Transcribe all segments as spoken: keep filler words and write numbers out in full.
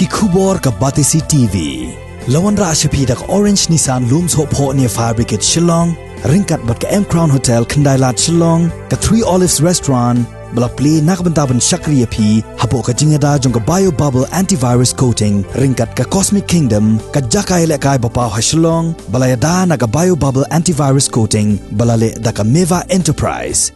Ki khubor ka Batesi T V. La wanrah sha phi da ka Orange Nissan Lum Sohphoh near Fire Brigade Shillong, ryngkat bad ka M Crown Hotel Khyndailad Shillong, ka Three Olives Restaurant, ba la plie na ka bynta ban shakri ïa phi hapoh ka jingïada jong ka Bio Bubble Antivirus Coating, ryngkat ka Cosmic Kingdom, ka jaka ïalehkai ba paw ha Shillong, ba la ïada na ka Bio Bubble Antivirus Coating, ba la leh da ka Meva Enterprise.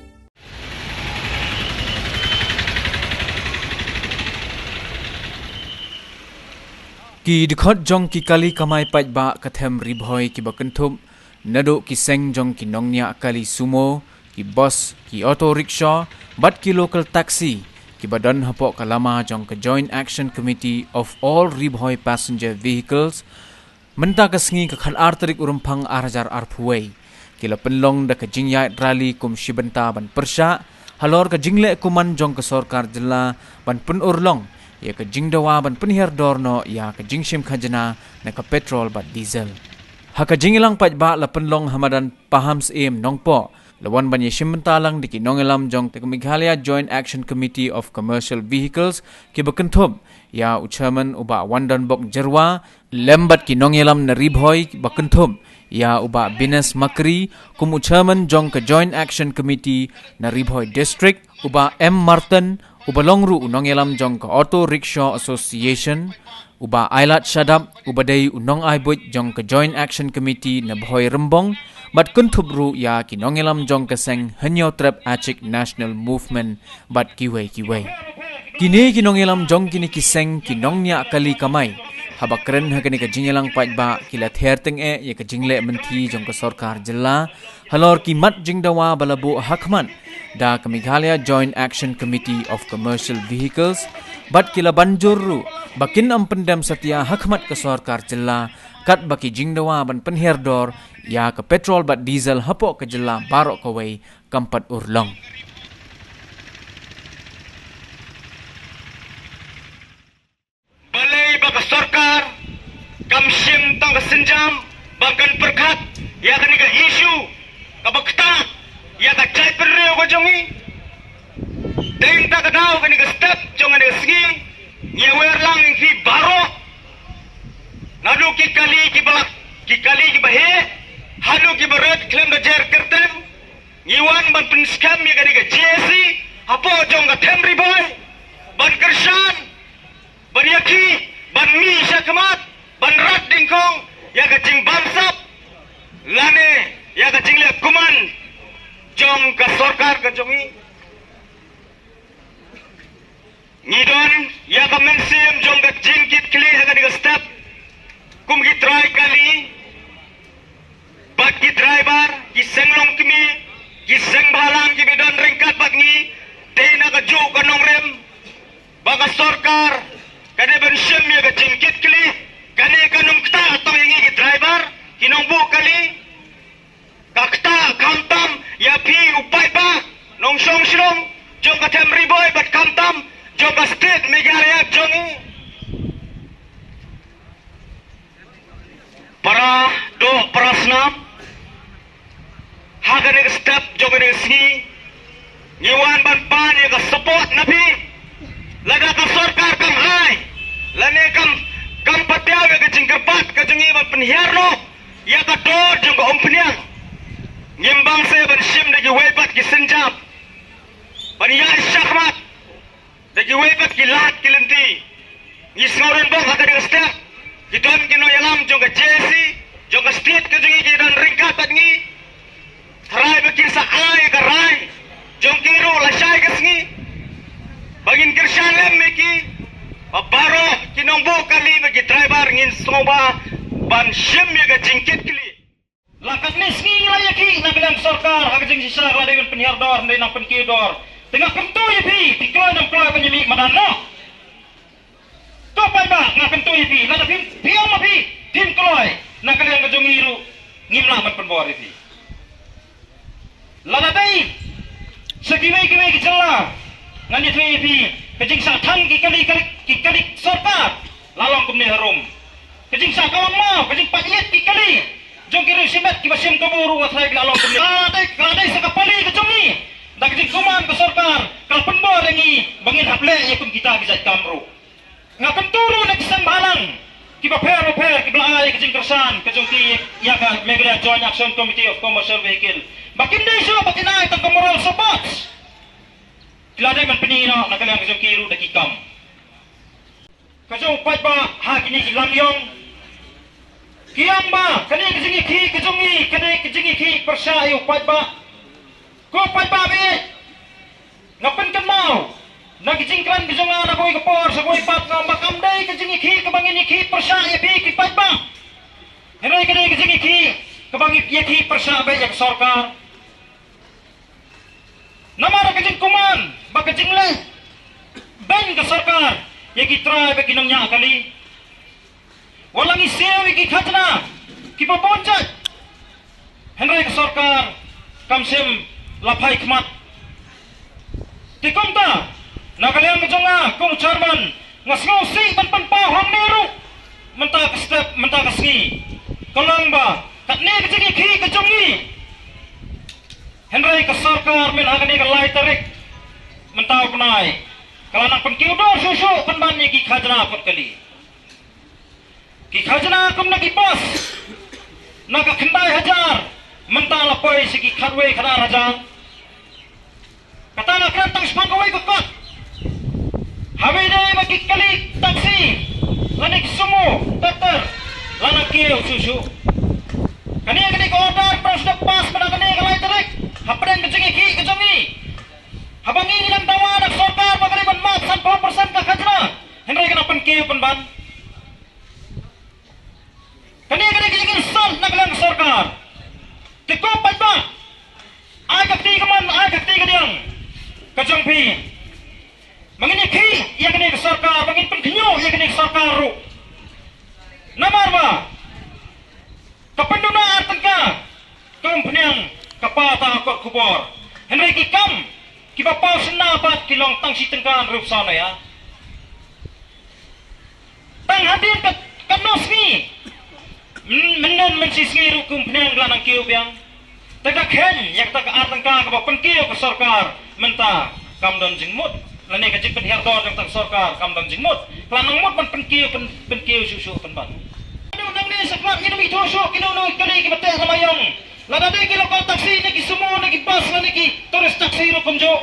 Ki dkhot jong ki kali kamai paidbah ka them Ri Bhoi kiba kynthup naduh ki seng jong ki nongñiah kali sumo, ki bus, ki auto rickshaw, bad ki local taxi, kiba don hapoh ka lama jong ka Joint Action Committee of All Ri Bhoi Passenger Vehicles, mynta ka sngi ka khatar tarik u Rymphang ar hajar arphew wei, ki la pynlong da ka jingïaid rally kum shi bynta ban pyrshah halor ka jingleh kuman jong ka sorkar jylla ban pynurlong ïa ka jingdawa ban pynhiar dor noh ïa ka jingshim khajna na ka petrol bad diesel. Ha ka jingïalang paidbah la pynlong ha madan Pahamsyiem Nongpoh, la wan ban ïashim bynta lang da ki nongïalam jong ka Meghalaya Joint Action Committee of Commercial Vehicles, kiba kynthup ïa u chairman u Bah Wandonbok Jyrwa, lem bad ki nongïalam na Ri Bhoi ba kynthup ïa u Bah Bines Makri kum u chairman jong ka Joint Action Committee na Ri Bhoi District, u Bah M Martin, uba long ruh u nongïalam jong ka Auto Rickshaw Association, u Bah Ailad Shadap, uba dei u nongai buit jong ka Joint Action Committee na Bhoi Rymbong, bad kynthup ruh ïa ki nongïalam jong ka seng Hynñiewtrep Achik National Movement, bad kiwei kiwei. Kine ki nongïalam jong kine ki seng ki nongñiah kali kamai, haba kren ha kane ka jingïalang paidbah, ki la ther tyngeh ïa ka jingleh mynthi jong ka sorkar jylla halor ki mat jingdawa ba la buh ha khmat da ka Meghalaya Joint Action Committee of Commercial Vehicles, bad ki la ban jur ruh ba kin ym pyndem satia ha khmat ka sorkar jylla katba ki jingdawa ban pynhiar dor ïa ka petrol bad diesel hapoh ka jylla baroh kawei kam pat urlong. Balei ba ka sorkar kam shim tang ka sienjam ba kan pyrkhat ïa kane ka issue kaba ktah ïa ka jaitbynriew ka jong ngi? Dei na kata ka daw kane ka step jong kane ka sngi ngi wer lang ïa phi baroh, naduh ki kali kiba lak, ki kali kiba heh, haduh kiba rit khlem da jer kyrteng, ngi wan ban pynskhem ïa kane ka J S C hapoh jong ka them Ri Bhoi ban kyrshan, ban ïakhih, ban mih shakhmat, ban rat dyngkhong ïa ka jingbamsap lane ïa ka jingleh kuman jong ka sorkar ka jong ngi. Ngi don ïa ka mynsiem jong ka jingkitkhlieh ha kane ka step kum ki trai kali bad ki driver, ki seng longkmie, ki seng bhalang kiba don ryngkat bad ngi, dei na kajuh ka nongrim ba ka sorkar ka dei ban shim ïa ka jingkitkhlieh. Kane kam ktah tang ïa ngi ki driver, ki nongbuh kali, ka ktah khamtam ïa phi u paidbah nongshong shnong jong ka them Ri Bhoi bad khamtam jong ka state Meghalaya jong ngi. Para doh para snam, ha kane ka step jong kane ka sngi ngi wan ban pan ïa ka support na phi. Lada ka sorkar kam ai lane kam, kam pynpaw ïa ka jingkyrpad ka jong ngi ban pynhiar noh ïa ka dor jong ka umphniang, ngim bang seh ban shim da kiwei pat ki sienjam ban ïaid shakhmat da kiwei pat ki lad ki lynti. Ngi sngew donbok ha kane ka step ki don ki nongïalam jong ka J S C, jong ka state ka jong ngi ki don ryngkat bad ngi. Trai ba kin sa ai ka rai jong ki ruh lashai ka sngi ba ngin kyrshan lem ïa ki. Ba baroh ki nongbuh kali bad ki driver ngin sngewbha ban shim ïa ka jingkitkhlieh. La katne sngi ngi la ïakhih na ka liang sorkar ha ka jingshisha, la dei ban pynhiar dor, dei nang pynkiew dor. Te nga kyntu ïa phi, phi kloi nang kloi ban ïa mih madan noh. To paidbah, nga kyntu ïa phi, lada phi, phi ong ma phi phim kloi na ka liang ka jong ngi ruh, ngim lah ban pynbor ïa phi. Lada dei sa kiwei kiwei ki jylla, ngan ïathuh ïa phi, ka jingshah thang ki kali, kali, ki kali sorkar la long kumne harum. Ka jingshah kawang mo, ka jingpait ïit ki kali jong ki riewshimet kiba shim kabu ruh, wat trai ki la long kumne. Ka la dei, ka la dei sa ka pali ka jong ngi, da ka jingkuman ka sorkar ka la pynbor ïa ngi ba ngin hap leh ïa kum kita ki jait kam ruh. Nga kyntu ruh na ki seng bhalang kiba pher bapher kiba la ai ka jingkyrshan ka jong ki ïa ka Meghalaya Joint Action Committee of Commercial Vehicle ba kim dei shuh ba kin ai tang ka moral support. Ki la dei ban pyni noh na ka liang ka jong ki ruh da ki kam. Ka jong u paidbah ha kine ki lam ïong ki ong ba kane ka jingïakhih ka jong ngi ka dei ka jingïakhih pyrshah ïa u paidbah. Ko paidbah, nga pynkynmaw na ki jingkren ka jong nga na kawei ka por sha kawei pat, nga ong ba kam dei ka jingïakhih kaba ngin ïakhih pyrshah ïa phi ki paidbah. Hynrei ka dei ka jingïakhih kaba ngin ïakhih pyrshah beit ïa ka sorkar. Namar ka jingkuman bad ka jingleh beiñ ka sorkar ïa ki trai bad ki nongñiah kali. Wat la ngi siew ïa ki khajna kiba bun jait, hynrei ka sorkar kam shym la phai khmat. Te kumta, na ka liang ka jong nga kum u chairman, nga sngewsih ban pynpaw hangne ruh mynta ka step, mynta ka sngi, ka long ba katne ka jingïakhih ka jong ngi, hynrei ka sorkar mynta ha kane ka lai tarik mynta u bnai ka la nang pynkiew dor shuh shuh pynban ïa ki khajna kot kali. Ki khajna kum na ki bus na ka khyndai hajar mynta la poi sha ki khatwei khatar hajar. Kata nga kren tang shaphang kawei ka kot. Haba ïadei bad ki kali taxi lane ki sumo, tractor, la nang kiew shuh shuh. Kane, kane ka order ba shu pass mynta kane ka lai tarik hapdeng ka jingïakhih ka jong ngi. Haba ngi ngi dang dawa da ka sorkar ba ka dei ban map sanphew percent ka khajna, hynrei ka nang pynkiew pynban. Kane, kane ka jingïasam na ka liang ka sorkar. Te ko paidbah, ai ka kti kamon, ai ka kti kadiang ka jong phi ba ngin ïakhih ïa kane ka sorkar, ba ngin pynkhynñiuh ïa kane ka sorkar ruh. Namar ba ka pynduna ar tyngka ka umphniang ka paw ha kot khubor, hynrei ki kam kiba paw shynna pat ki long tang shi tyngka hynriewphew saw naya. Tang hadien ka, katno sngi, myn-, mynnin mynshi sngi ruh ka umphniang ka la nang kiew biang. Te ka kheiñ ïa kata ka ar tyngka kaba pynkiew ka sorkar mynta kam don jingmut, lane ka jingpynhiar dor jong kata ka sorkar kam don jingmut, ka la nang mut ban pynkiew, pyn-, pynkiew shuh shuh pynban. Nangne shakhmat ngin ym ithuh shuh kino kino ki kali kiba teh lam aïom. Lada dei ki local taxi ne ki sumo ne ki bus lane ki tourist taxi ruh kumjuh,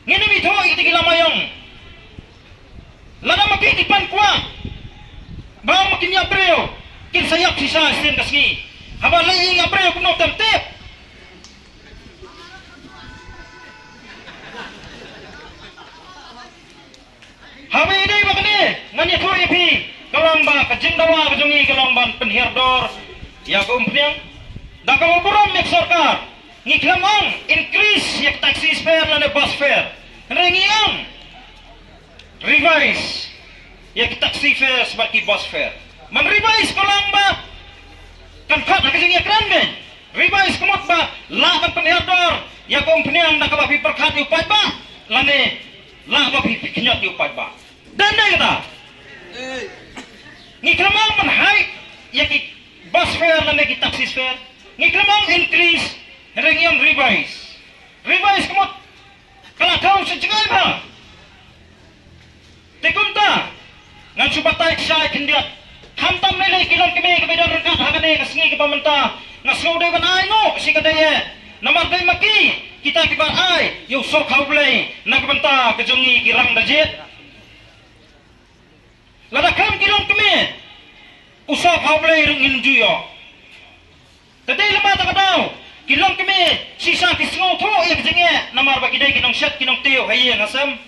ngin ym ithuh ïa kita ki lam aïom. Lada ma ki ki pan kwah ba ma ki ñiah briew, kin sa ïap shisha shisien ka sngi. Haba leit ïa briew kumno tem tip. Haba ïadei bad kane ngan ïathuh ïa phi, ka long ba ka jingdawa ka jong ngi ka long ban pynhiar dor ïa ka umphniang. Da kaba burom ïa ka sorkar, ngi khlem ong increase ïa ka taxi fare lane bus fare, hynrei ngi ong revise ïa ki taxi fares bad ki bus fare. Man revise ka long ba kan khot ha ka jingïakren beit. Revise ka mut ba lah ban pynhiar dor ïa ka umphniang da kaba phi pyrkhat ïa u paidbah lane lah ba phi, phi khñiot ïa u paidbah. Dei ne em kata? Ngi khlem ong ban hike ïa ki bus fare lane ki taxi fare. Ngi khlem ong increase, hynrei ngi ong revise. Revise ka mut ka la thew sha jngai bha. Te kumta ngan shu batai shai khyndiat. Khamtam lei lei ki longkmie kiba don ryngkat ha kane ka sngi kaba mynta, nga sngew dei ban ai nguh shi ka dei eh. Namar dei ma ki kita kiba ai ïa u soh ha U Blei na ka bynta ka jong ngi ki rang da jied. Lada khlem ki longkmie, u soh ha U Blei ruh ngin ju ïoh. Te dei lem bad kata ka daw ki longkmie shisha ki sngewthuh ïa ka jingeh namar ba ki dei ki nongshet ki nongtiew ha ïing ha sem.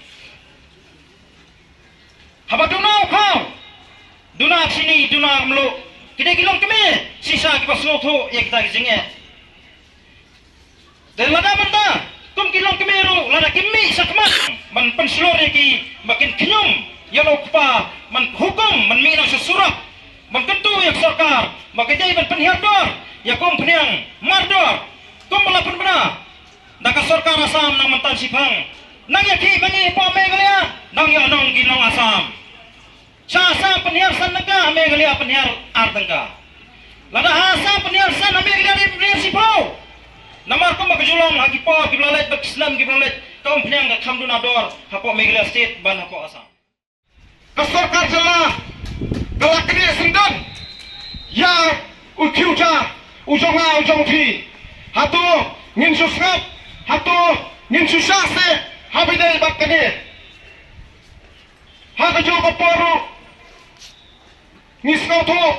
Haba duna u khaw, duna shini, duna mluh, ki dei ki longkmie shisha kiba sngewthuh ïa kita ki jingeh. Te lada mynta kum ki longkmie ruh lada kim mih shakhmat ban pynshlur ïa ki ba kin khñium ïa u kpa ban hukum ban mih noh sha surok ban kyntu ïa ka sorkar ba ka dei ban pynhiar dor ïa ka umphniang mardor kumba la pynbna da ka sorkar Assam na mynta shiphang. Nang ïakhih ba ngi hapoh Meghalaya nang ïoh nong ki nong Assam. Sha Assam pynhiar san tyngka, ha Meghalaya pynhiar ar tyngka. Lada ha Assam pynhiar san, ha Meghalaya pynhiar shiphew. Namar kumba ka ju long ha ki por kiba la leit bad ki snem kiba la leit, ka umphniang ka kham duna dor hapoh Meghalaya State ban hapoh Assam. future u jong nga u jong phi. Hato ngin shu sngap, hato ngin shu shah seh ha ba ïadei bad kane? Ha kajuh ka por ruh ngi sngewthuh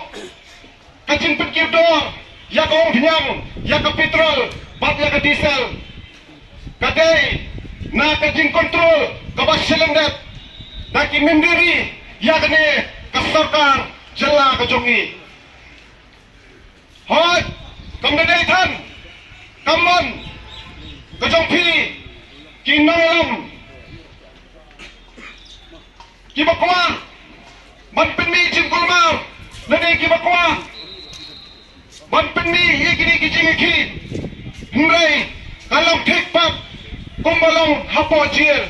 ka jingpynkiew dor ïa ka umphniang, ïa ka petrol bad ïa ka diesel ka dei na ka jingkontrol kaba shyllangdep da ki mynder ïa kane ka sorkar jylla ka jong ngi. Hooid, kam da dei than, kam mon ka jong phi ki nongïalam kiba kwah ban pynmih jingkulmar lane kiba kwah ban pynmih ïa kine ki jingïakhih. Hynrei ka long thik pat kumba long hapoh jel,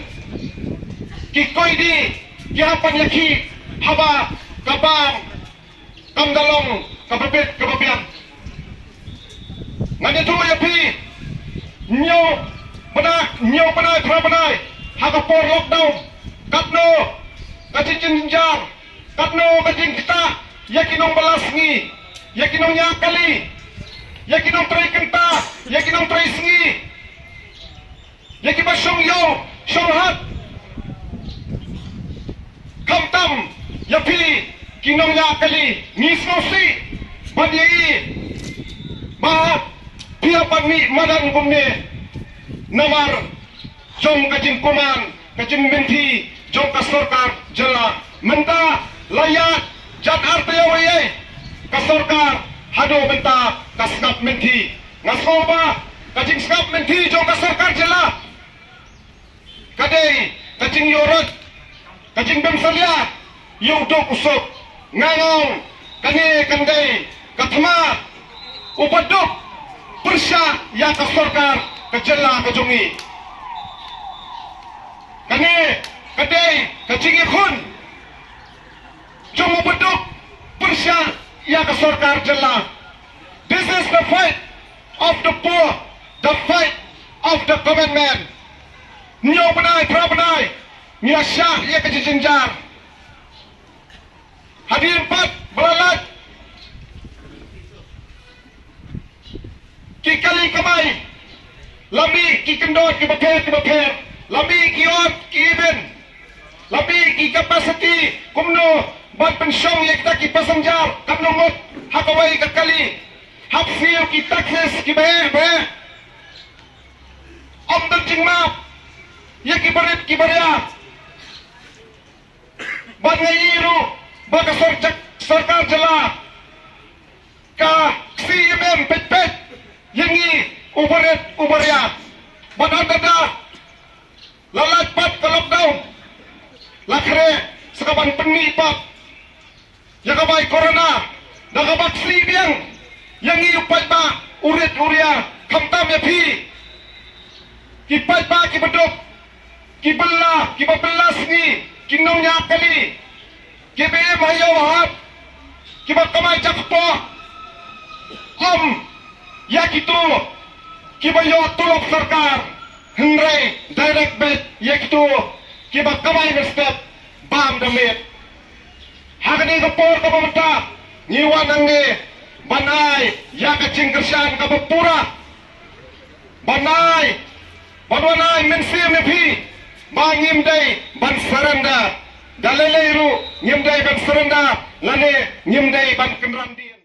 ki koidi ki hap ban ïakhih haba ka bam kam da long kaba bit kaba biang. Ngan ïathuh ïa phi, hynñiew bnai, hynñiew bnai phra bnai ha ka por lockdown, katno ka jingjynjar, katno ka jingktah ïa ki nongbylla sngi, ïa ki nongñiah kali, ïa ki nongtrei kynta, ïa ki nongtrei sngi, ïa kiba shong ïew shong hat. Khamtam ïa phi ki nongñiah kali, ngi sngewsih ban ïohi ba phi hap ban mih madan kumne namar jong ka jingkuman, ka jingmynthi jong ka sorkar jylla. Mynta la ïaid jan ar taïew eiei ka sorkar, haduh mynta ka sngap mynthi. Nga sngew ba ka jingsngap mynthi jong ka sorkar jylla ka dei ka jingïoh rot, ka jingbymsalia ïa u duk u suk. Nga ong kane kan dei ka thma u baduk pyrshah ïa ka sorkar ka jylla ka jong ngi. Kane ka dei ka jingïakhun jong u baduk pyrshah ïa ka sorkar jylla. This is the fight of the poor, the fight of the common man. Hynñiew bnai phra bnai ngi la shah ïa ka jingjynjar. Hadien pat ba la lait ki kali kamai, la mih ki kyndot kiba pher kiba pher, la mih ki ot ki ibin, la mih ki capacity kumno ban pynshong ïa kita ki passenger katno ngut ha kawei ka kali. Hap siew ki taxes kiba heh ba heh. Ym don jingmap ïa ki barit ki baria. Bad nga ïohi ruh ba ka sor-, sorkar jylla ka ksiem peit peit ïa ngi u barit u baria. Bad haba la lait pat ka lockdown, la khreh sa ka ban pynmih pat ïa ka bai corona da kaba ksiem biang ïa ngi u paidbah u rit u ria. Khamtam ïa phi ki paidbah ki baduk, ki bylla, kiba bylla sngi, ki nongñiah kali, kiba im ha ïew ha hat, kiba kamai jakpoh. Ym ïa kito kiba ïoh tulop sorkar, hynrei direct beit ïa kito kiba kamai mynstep bam da miet. Ha kane ka por kaba mynta ngi wan hangne ban ai ïa ka jingkyrshan kaba pura, ban ai, ban wan ai mynsiem ïa phi ba ngim dei ban surrender. Da lei lei ruh ngim dei ban surrender lane ngim dei ban kynran dien.